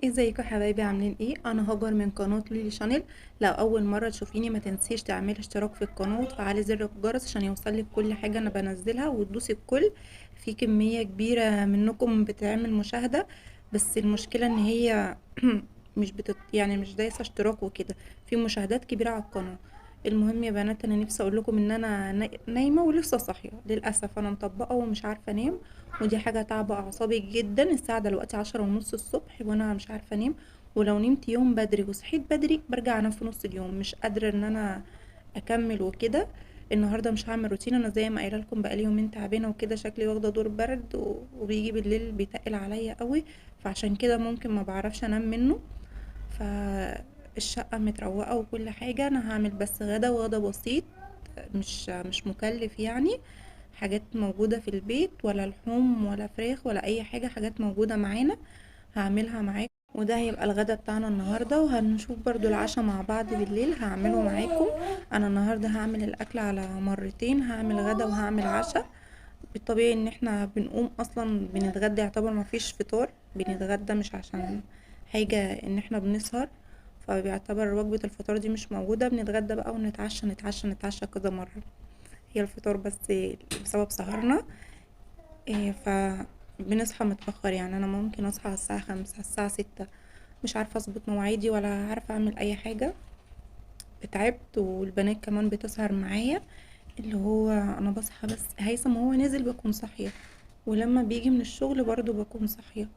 ازيكم يا حبايبي؟ عاملين ايه؟ انا هاجر من قناة لولي شانل. لو اول مرة تشوفيني ما تنسيش تعملي اشتراك في القناة وتفعلي زر الجرس عشان يوصلك كل حاجة انا بنزلها، وتدوسي الكل. في كمية كبيرة منكم بتعمل مشاهده، بس المشكلة ان هي مش بتت... يعني مش دايسه اشتراك وكده، في مشاهدات كبيرة على القناة. المهم يا بنات، انا نفسي اقول لكم ان انا نايمة ولسه صاحية، للاسف انا مطبقه ومش عارفه انام، ودي حاجة تعبه اعصابي جدا. الساعة دلوقتي 10:30 الصبح وانا مش عارفه انام، ولو نمت يوم بدري وصحيت بدري برجع انام في نص اليوم، مش قادرة ان انا اكمل وكده. النهارده مش هعمل روتين، انا زي ما قايله لكم بقالي يومين تعبانة وكده، شكلي واخده دور برد وبيجي بالليل بيتقل عليا قوي، فعشان كده ممكن ما بعرفش انام منه. فالشقه متروقه وكل حاجة، انا هعمل بس غدا، وغدا بسيط مش مكلف يعني، حاجات موجودة في البيت، ولا لحوم ولا فراخ ولا اي حاجة، حاجات موجودة معانا هعملها معاكم، وده هيبقى الغدا بتاعنا النهاردة. وهنشوف برضو العشاء مع بعض بالليل هعمله معاكم. انا النهاردة هعمل الاكل على مرتين، هعمل غدا وهعمل عشاء. بالطبيعي ان احنا بنقوم اصلا بنتغدى، يعتبر ما فيش فطار، بنتغدى مش عشان حاجة ان احنا بنسهر، فبيعتبر وجبة الفطار دي مش موجودة، بنتغدى بقى ونتعشى نتعشى نتعشى كذا مرة، هي الفطار بس بسبب سهرنا، فبنصحى متأخر. انا ممكن اصحى على الساعة 5 الساعة 6، مش عارفة اظبط مواعيدي ولا عارفة اعمل اي حاجة، اتعبت. والبنات كمان بتسهر معايا، اللي هو انا بصحى بس هيثم وهو نازل بكون صاحية، ولما بيجي من الشغل برضو بكون صاحية،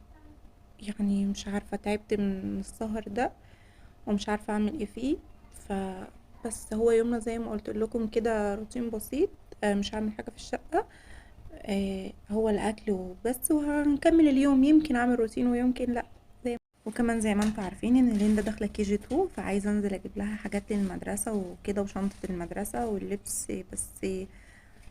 مش عارفة، تعبت من السهر ده ومش عارفة اعمل ايه فيه. فبس هو يومنا زي ما قلت لكم كده روتين بسيط، مش هعمل حاجة في الشقة، هو الاكل وبس، وهنكمل اليوم، يمكن اعمل روتين ويمكن لا. وكمان زي ما انتم عارفين ان ليندا داخله كي جي 2، فعايزه انزل اجيب لها حاجات للمدرسة وكده، وشنطه المدرسة واللبس، بس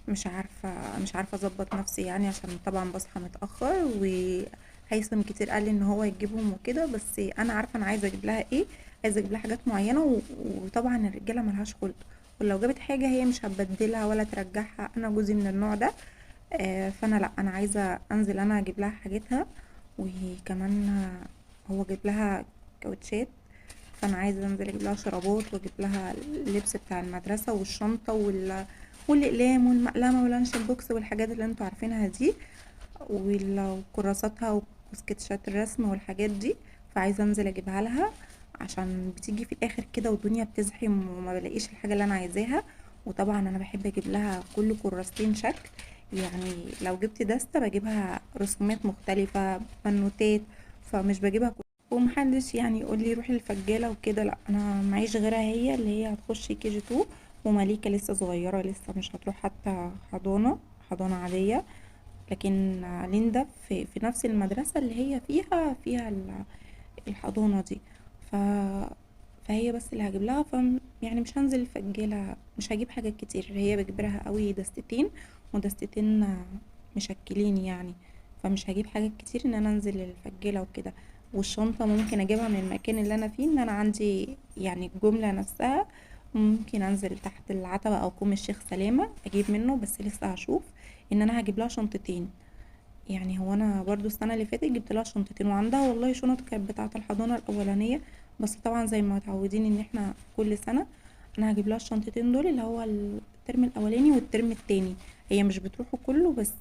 مش عارفه اظبط نفسي عشان طبعا بصحى متاخر، وهيثم كتير قال لي ان هو يجيبهم وكده، بس انا عارفه انا عايزه اجيب لها ايه، عايزه اجيب لها حاجات معينة، وطبعا الرجالة ملهاش خلق، ولو جابت حاجة هي مش هتبدلها ولا ترجعها، انا جوزي من النوع ده، فانا لا، انا عايزه انزل انا اجيب لها حاجتها، وكمان هو جايب لها كاوتشات، فانا عايزه انزل اجيب لها شرابات، واجيب لها اللبس بتاع المدرسة والشنطه والاقلام والمقلمه وال lunch box والحاجات اللي انتوا عارفينها دي، وكراساتها وسكتشات الرسم والحاجات دي، فعايزه انزل اجيبها لها عشان بتيجي في الاخر كده والدنيا بتزحم وما بلاقيش الحاجة اللي انا عايزاها. وطبعا انا بحب اجيب لها كل كراستين شكل، لو جبت دستة بجيبها رسومات مختلفة بنوتات، فمش بجيبها كل، ومحدش يقول لي روحي الفجالة وكده، لا انا معيش غيرها، هي اللي هي هتخش كي جي 2، ومليكة لسه صغيرة لسه مش هتروح حتى حضانة عادية، لكن ليندا في نفس المدرسة اللي هي فيها الحضانة دي، فهي بس اللي هجيب لها، مش هنزل الفجالة، مش هجيب حاجات كتير، هي بجبرها قوي دستتين ودستتين مشكلين فمش هجيب حاجات كتير ان انا انزل الفجالة وكده. والشنطة ممكن اجيبها من المكان اللي انا فيه، ان انا عندي الجملة نفسها، ممكن انزل تحت العتبة او كوم الشيخ سلامة اجيب منه، بس لسه هشوف ان انا هجيب لها شنطتين. هو انا برضو السنة اللي فاتت جبت لها شنطتين، وعندها والله شنط كانت بتاعة الحضانة الاولانية، بس طبعا زي ما متعودين ان احنا كل سنة انا هجيب لها الشنطتين دول اللي هو الترم الاولاني والترم التاني، هي مش بتروحوا كله، بس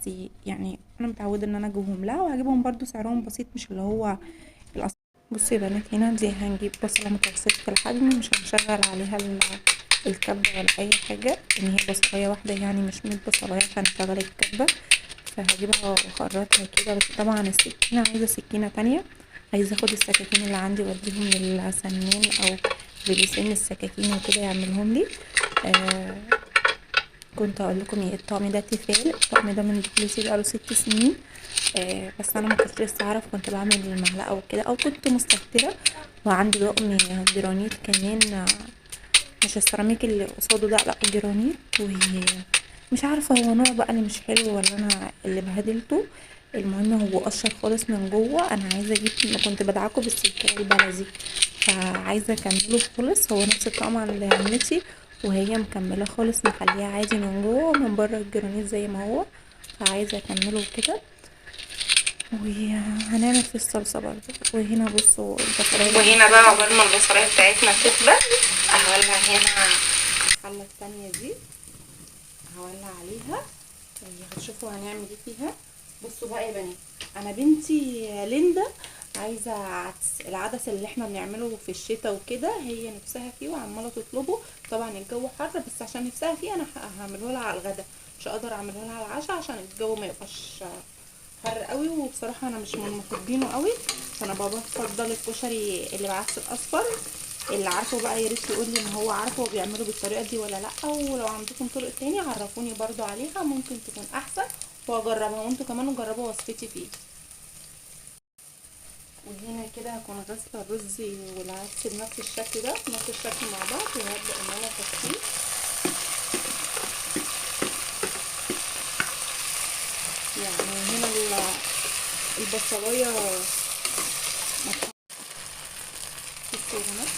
انا متعودة ان انا اجيبهم لها، وهجيبهم برضو سعرهم بسيط مش اللي هو الاصل. بصي يا بنات، هنا دي هنجيب بصلة متوسطة الحجم، مش هنشغل عليها الكبة ولا اي حاجة، ان هي بصلاية واحدة مش 100 بصلاية عشان نشغل الكبة، فهجيبها واخرطها كده. بس طبعا السكينة عايزة سكينة تانية، عايزة اخد السكاكين اللي عندي واديهم للسنان او اللي بيسن السكاكين وكده يعملهم لي. كنت اقول لكم ايه، الطقم ده تيفال، الطقم ده من دخولتي بقاله 6 سنين، بس انا ما كنتش لسه اعرف، كنت بعمل المعلقة وكده او كنت مستهتره. وعندي طقم جرانيت كمان، مش السيراميك اللي قصاده ده، لا جرانيت، ومش عارفه هو نوع بقى اللي مش حلو ولا انا اللي بهدلته. المهم هو قشر خالص من جوه، انا عايزه اجيب، كنت بدعكه بالسكينة البلدي، فعايزه اكمله خالص. هو نفس الطقم عند عمتي وهي مكملة خالص، مخليها عادي من جوه ومن بره الجرانيت زي ما هو، فعايزه اكمله كده. وهنعمل فيه الصلصه برضو. وهنا بصوا البصلايه. وهنا بقى عقبال ما البصلايه بتاعتنا تدبل هولع هنا الحلة التانية دي، هولع عليها هتشوفوا هنعمل ايه فيها. بصوا بقى يا بنات، انا بنتي ليندا عايزه عدس، العدس اللي احنا بنعمله في الشتاء وكده، هي نفسها فيه وعماله تطلبه. طبعا الجو حر، بس عشان نفسها فيه انا هعمله لها على الغدا، مش هقدر اعمله لها على العشاء عشان الجو ما يبقاش حر قوي. وبصراحة انا مش من محبينه قوي، فانا بابا بفضل الكشري اللي بعدس الاصفر. اللي عارفه بقى يا ريت يقول لي ان هو عارفه وبيعمله بالطريقة دي ولا لا، ولو عندكم طرق تاني عرفوني برضو عليها، ممكن تكون احسن واجربها، وانتوا كمان جربوا وصفتي فيه. وهنا كده هكون غاسله الرز والعدس بنفس الشكل ده، بنفس الشكل مع بعض، وهبدا ان انا اصفيه. يعني هنا البصلايه بصوا يا بنات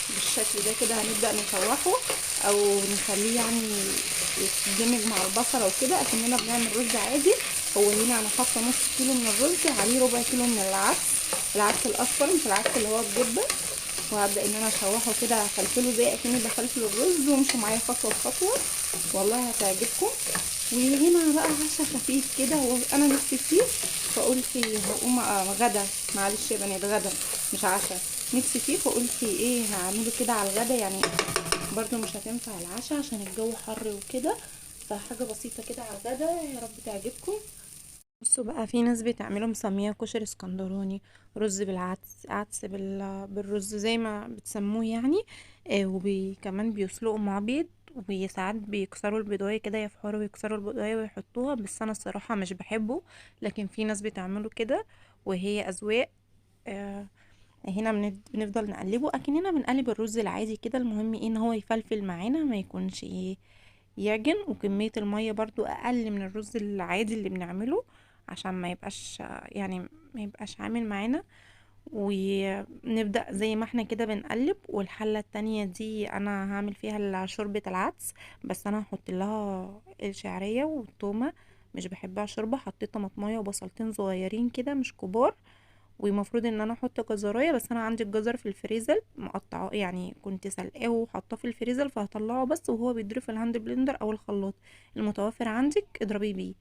بالشكل ده كده هنبدا نشوحه او نخليه يعني يتدمج مع البصله وكده، اكننا بنعمل رز عادي. هو هنا انا حاطه نص كيلو من الرز عليه ربع كيلو من العدس، العدس الاصفر مش العدس اللي هو الجبة. وهبدا ان انا اشوحه كده، افلفله زي اكني بفلفل الرز، وامشوا معايا خطوة بخطوة والله هتعجبكم. وهنا بقى عشا خفيف كده وانا نفسي فيه، فقلت هقوم غدا، معلش يا بنات غدا مش عشا، نفسي فيه فقلت ايه هعمله كده على الغدا، يعني برضو مش هتنفع العشاء عشان الجو حر وكده، فحاجه بسيطة كده على الغدا، يا رب تعجبكم. بصوا بقى، في ناس بتعمله مسميه كشري اسكندراني، رز بالعدس، عدس بالرز زي ما بتسموه يعني. وكمان بيسلقوا مع بيض، وساعات بيكسروا البيضايه كده، يفحروا ويكسروا البيضايه ويحطوها، بس انا الصراحة مش بحبه، لكن في ناس بتعمله كده وهي اذواق. هنا بنفضل نقلبه اكننا بنقلب الرز العادي كده. المهم ايه ان هو يفلفل معانا، ما يكونش ايه يعجن. وكمية المية برضو اقل من الرز العادي اللي بنعمله عشان ما يبقاش يعني ما يبقاش عامل معانا. ونبدأ زي ما احنا كده بنقلب. والحلة التانية دي انا هعمل فيها شوربة العدس، بس انا هحط لها الشعرية والتومة، مش بحبها شوربة. حطيت طماطمية وبصلتين صغيرين كده مش كبار، ومفروض ان انا احط جزرايه، بس انا عندي الجزر في الفريزر مقطعاه، يعني كنت سلقاه وحطاه في الفريزر، فهطلعه بس وهو بيضرب في ال hand blender او الخلاط المتوفر عندك اضربيه بيه.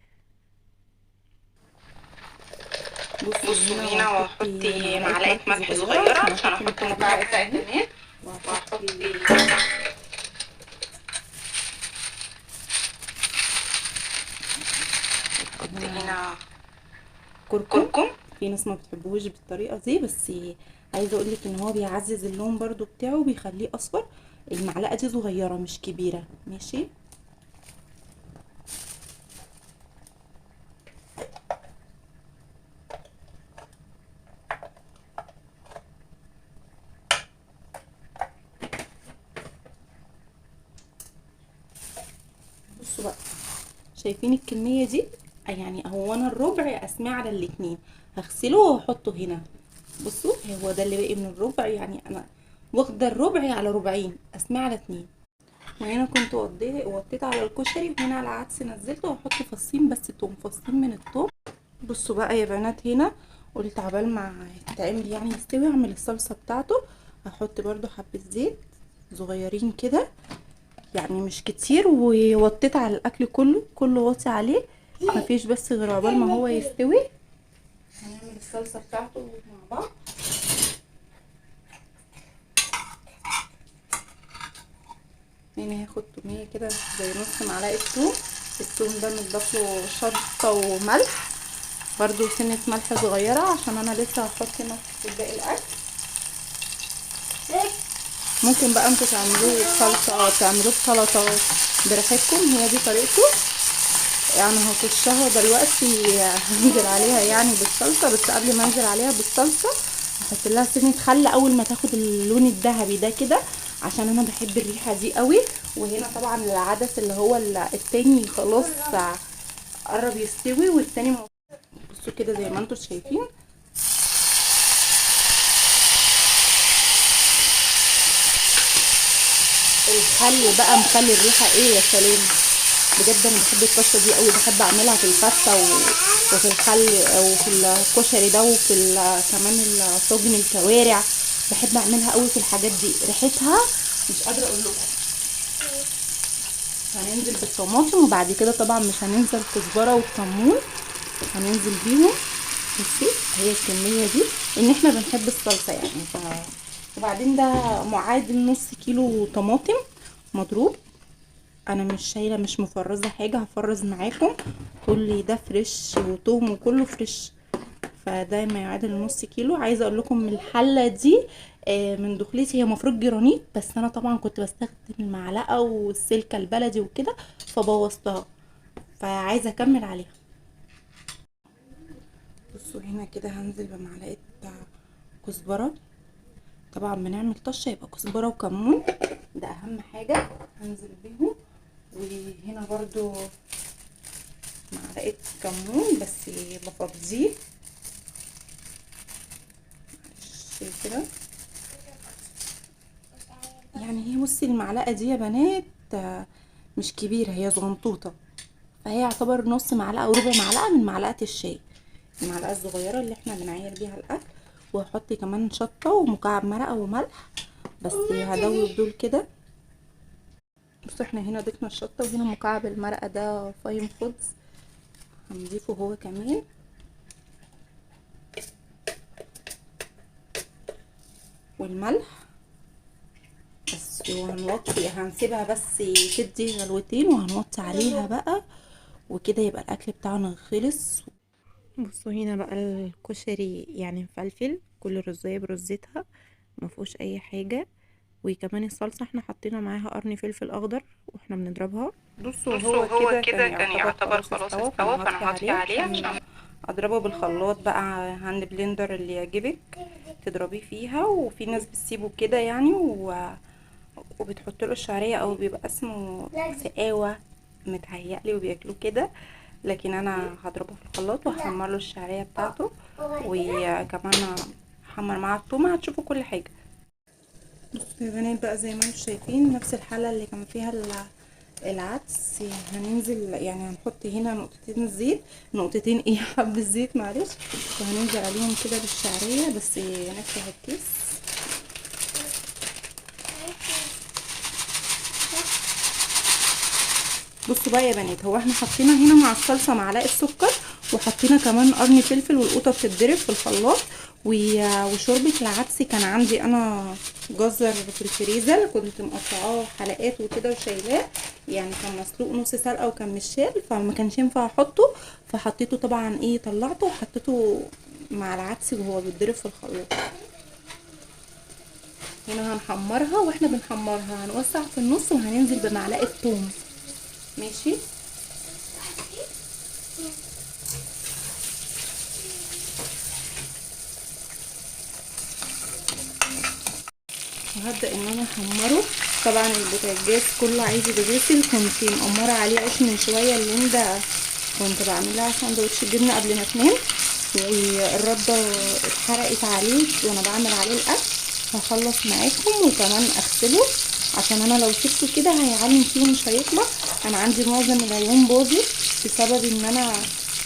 بصوا هنا وهحط معلقه ملح صغيرة عشان احط مكعب كمان، وهحط هنا كركم. في ناس ما بتحبوش بالطريقة دي، بس عايزه اقول لك ان هو بيعزز اللون برضو بتاعه وبيخليه اصفر. المعلقة دي صغيرة مش كبيرة، ماشي. بصوا بقى، شايفين الكمية دي؟ يعني هو انا الربع اقسمه على الاتنين، هغسله واحطه هنا. بصوا هو ده اللي باقي من الربع، يعني انا واخده الربع على ربعين، اقسمه على اتنين. وهنا كنت وطيت على الكشري، وهنا على العدس نزلته، وهحط فصين بس توم، فصين من التوم. بصوا بقى يا بنات، هنا قلت عبال ما يتعمل يعني يستوي اعمل الصلصه بتاعته. هحط برده حبه زيت صغيرين كده، يعني مش كتير، ووطيت على الاكل كله، كله واطي عليه، مفيش بس غير عقبال ما هو يستوي. هنعمل الصلصه بتاعته مع بعض. هنا هاخد توميه كده زي نص معلقه توم، التوم ده متضاف له شطه وملح، برده سنة ملح صغيرة عشان انا لسه هحط ملح في باقي الاكل. ممكن بقى انتوا تعملوه بصلصه، تعملوه بسلطه براحتكم، هي دي طريقته. يعني هطشها دلوقتي، هنزل عليها يعني بالصلصه، بس قبل ما انزل عليها بالصلصه هحط لها سنة خل اول ما تاخد اللون الذهبي ده كده، عشان انا بحب الريحة دي قوي. وهنا طبعا العدس اللي هو التاني خلاص قرب يستوي، والتاني بصوا كده زي ما انتوا شايفين. الخل بقى مخلي الريحة ايه يا سلام. بجد انا بحب الطشه دي قوي، بحب اعملها في الفته وفي الخل وفي الكشري ده، وفي كمان الطاجن الكوارع، بحب اعملها قوي في الحاجات دي، ريحتها مش قادرة اقول لكم. هننزل بالطماطم، وبعد كده طبعا مش هننسى الكزبره والكمون، هننزل بيهم. بصي هي الكمية دي ان احنا بنحب الصلصه يعني. وبعدين ده معادل نص كيلو طماطم مضروب، انا مش شايله، مش مفرزه حاجة، هفرز معاكم كل ده fresh وتوم وكله fresh، فده ما يعادل نص كيلو. عايزه اقول لكم من الحلة دي، من دخلتي هي مفروض جرانيت، بس انا طبعا كنت بستخدم المعلقة والسلكه البلدي وكده فبوظتها، فعايزه اكمل عليها. بصوا هنا كده هنزل بمعلقه كزبره، طبعا بنعمل طشه يبقى كزبره وكمون، ده اهم حاجة هنزل بيهم. وهنا برضو معلقه كمون بس بفضيه معلش كده يعني. هي بصي المعلقة دي يا بنات مش كبيرة، هي صغنطوطه، فهي يعتبر نص معلقه او ربع معلقه من معلقه الشاي، المعلقة الصغيرة اللي احنا بنعاير بيها الاكل. وهحط كمان شطه ومكعب مرقه وملح، بس هدوب دول كده. بصوا احنا هنا ضفنا الشطه، وهنا مكعب المرقه ده فايم خبز هنضيفه هو كمان. والملح بس، وهنوطي، هنسيبها بس تدي غلوتين وهنوطي عليها بقى، وكده يبقى الاكل بتاعنا خلص. بصوا هنا بقى الكشري يعني مفلفل، كل رزايه برزتها ما فيهوش اي حاجة. وكمان الصلصه احنا حطينا معاها قرن فلفل اخضر واحنا بنضربها. بصوا بصوا هو هو كده كده كان كان يعتبر يعتبر خلاص خلاص استوى، استوى، فانا هطفي فانا هطفي عليه عليه عشان عشان اضربه بالخلاط بقى، hand blender اللي يعجبك تضربيه فيها. وفي ناس بتسيبه كده يعني وبتحط له الشعرية، او بيبقى اسمه سقاوه متهيألي وبياكلوه كده، لكن انا هضربه في الخلاط وهحمر له الشعرية بتاعته، وكمان هحمر معاه التومه، هتشوفوا كل حاجة. بصوا يا بنات بقى زي ما انتم شايفين نفس الحلة اللي كان فيها العدس، هننزل يعني هنحط هنا نقطتين زيت، نقطتين ايه حب الزيت معلش، وهننزل عليهم كده بالشعريه، بس نفتح الكيس. بصوا بقى يا بنات، هو احنا حطينا هنا مع الصلصه معلقه سكر، وحطينا كمان قرن فلفل، والقوطه بتتضرب في الخلاط، وشوربه العدس كان عندي انا جزر في الفريزر كنت مقطعاه حلقات وكده وشايلاه، يعني كان مسلوق نص سلقه وكان مش شال، فما كانش ينفع احطه، فحطيته طبعا ايه طلعته وحطيته مع العدس وهو بيتضرب في الخلاط. هنا هنحمرها، واحنا بنحمرها هنوسع في النص وهننزل بمعلقه ثوم، ماشي. وهبدا ان انا احمره. طبعا البوتاجاز كله عايز يتغسل، كنت مقمره عليه عيش من شوية، اللون ده كنت بعمل لها سندوتش جبنه قبل ما تنام، والرده اتحرقت عليه وانا بعمل عليه الاكل. هخلص معاكم وكمان اغسله، عشان انا لو سبته كده هيعلم فيه ومش هيطلع. انا عندي معظم العيون باظت بسبب ان انا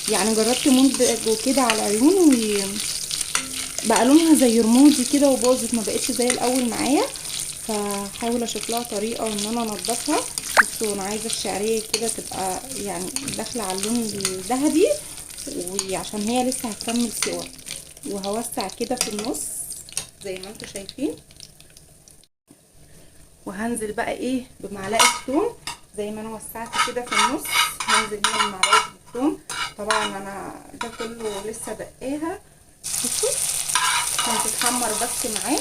يعني جربت منتج وكده على العيون وبقى لونها زي رمادي كده وباظت، ما بقتش زي الاول معايا، فحاول اشوف لها طريقه ان انا انضفها. بصوا انا عايزه الشعرية كده تبقى يعني داخله على اللون الذهبي، وعشان هي لسه هتكمل سوا، وهوسع كده في النص زي ما انتم شايفين. وهنزل بقى ايه بمعلقه ثوم زي ما انا وسعت كده في النص، هنزل هنا بمعلقه الثوم. طبعا انا ده كله لسه دقاها، بصوا عشان تتحمر بس معاه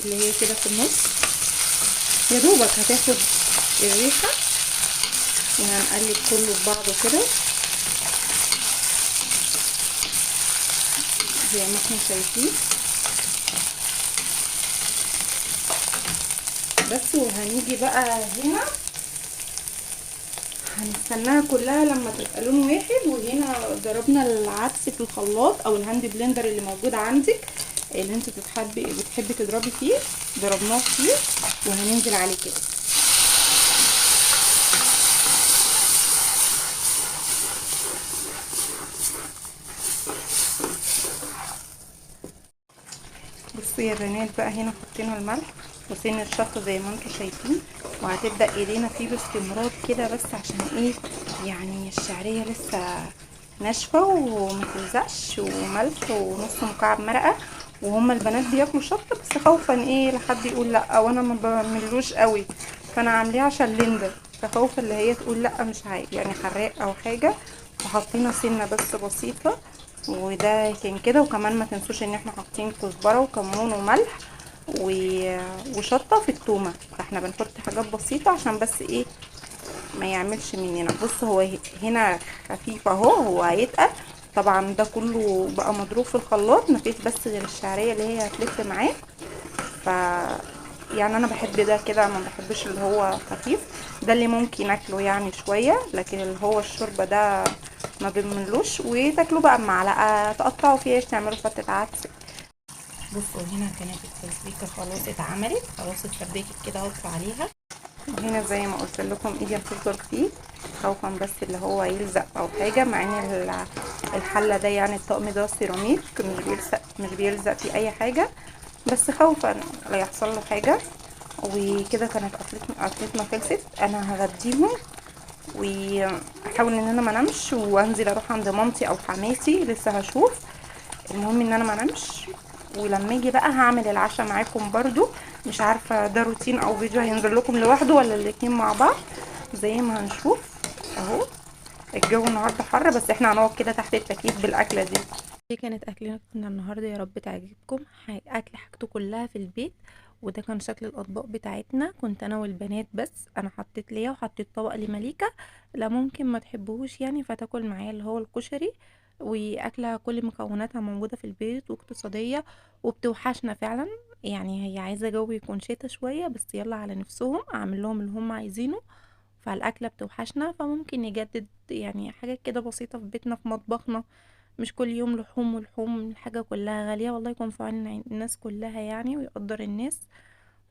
اللي هي كده في النص، يا دوبك هتاخد الريحة. وهنقلب كله في بعضه كده زي ما احنا شايفين بس. وهنيجي بقى هنا هنستناها كلها لما تبقى لون واحد. وهنا ضربنا العدس في الخلاط او ال hand blender اللي موجود عندك، اللي انت بتحبي تضربي فيه، ضربناه فيه وهننزل عليه كده. بصوا يا بنات بقى هنا حطينا الملح وسن الشطه زي ما انتم شايفين، وهتبدا ايدينا فيه باستمرار كده، بس عشان ايه؟ يعني الشعرية لسه ناشفة وما تلزقش. وملح ونص مكعب مرقه، وهما البنات بياكلوا شطه بس خوفا ايه لحد يقول لا، وانا ما بعملوش قوي، فانا عاملاه عشان ليندا، فخوفا اللي هي تقول لا مش عايز يعني حراق او حاجة، فحطينا سنة بس بسيطة. وده كان كده. وكمان ما تنسوش ان احنا حاطين كزبره وكمون وملح وشطه في التومه، فاحنا بنحط حاجات بسيطة عشان بس ايه ما يعملش مننا. بص هو هنا خفيف اهو، هو هيتقل طبعا. ده كله بقى مضروب في الخلاط، مفيش بس غير الشعرية اللي هي هتلف معاه. ف يعني انا بحب ده كده، ما بحبش اللي هو خفيف ده، اللي ممكن اكله يعني شوية، لكن اللي هو الشوربة ده ما بنملوش. وتاكلوه بقى بمعلقه، تقطعوا فيه عيش، تعملوا فتة عدس. بصوا هنا كانت التسبيكه خلاص اتعملت، خلاص اتسبكت كده، هطفي عليها. وهنا زي ما قلت لكم ايدي هتفضل فيه خوفا بس اللي هو يلزق او حاجة، مع ان الحلة ده يعني الطقم ده سيراميك مش بيلزق فيه اي حاجة، بس خوفا لا يحصل له حاجة. وكده كانت اكلتنا خلصت. انا هغديهم واحاول ان انا ما انامش، وانزل اروح عند مامتي او حماتي، لسه هشوف. المهم ان انا ما انامش، ولما اجي بقى هعمل العشاء معاكم برضو. مش عارفه ده روتين او فيديو هينزل لكم لوحده ولا الاتنين مع بعض، زي ما هنشوف اهو. الجو النهارده حر، بس احنا هنقعد كده تحت التكييف بالاكله دي. دي كانت اكلنا النهارده، يا رب تعجبكم. اكل حاجته كلها في البيت، وده كان شكل الاطباق بتاعتنا. كنت انا والبنات بس، انا حطيت ليا وحطيت طبق لمليكه، لا ممكن ما تحبهوش يعني فتاكل معايا اللي هو الكشري. واكله كل مكوناتها موجودة في البيت واقتصادية وبتوحشنا فعلا. يعني هي عايزه جو يكون شتا شوية، بس يلا على نفسهم، اعمل لهم اللي هم عايزينه. فالاكله بتوحشنا، فممكن نجدد يعني حاجات كده بسيطة في بيتنا في مطبخنا، مش كل يوم لحوم ولحوم، الحاجة كلها غالية. والله يكون في عون الناس كلها يعني، ويقدر الناس.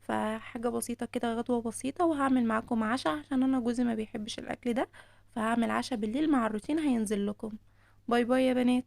فحاجه بسيطة كده، غدوه بسيطة. وهعمل معاكم عشاء عشان انا جوزي ما بيحبش الاكل ده، فهعمل عشاء بالليل مع الروتين هينزل لكم. bye bye يا بنات.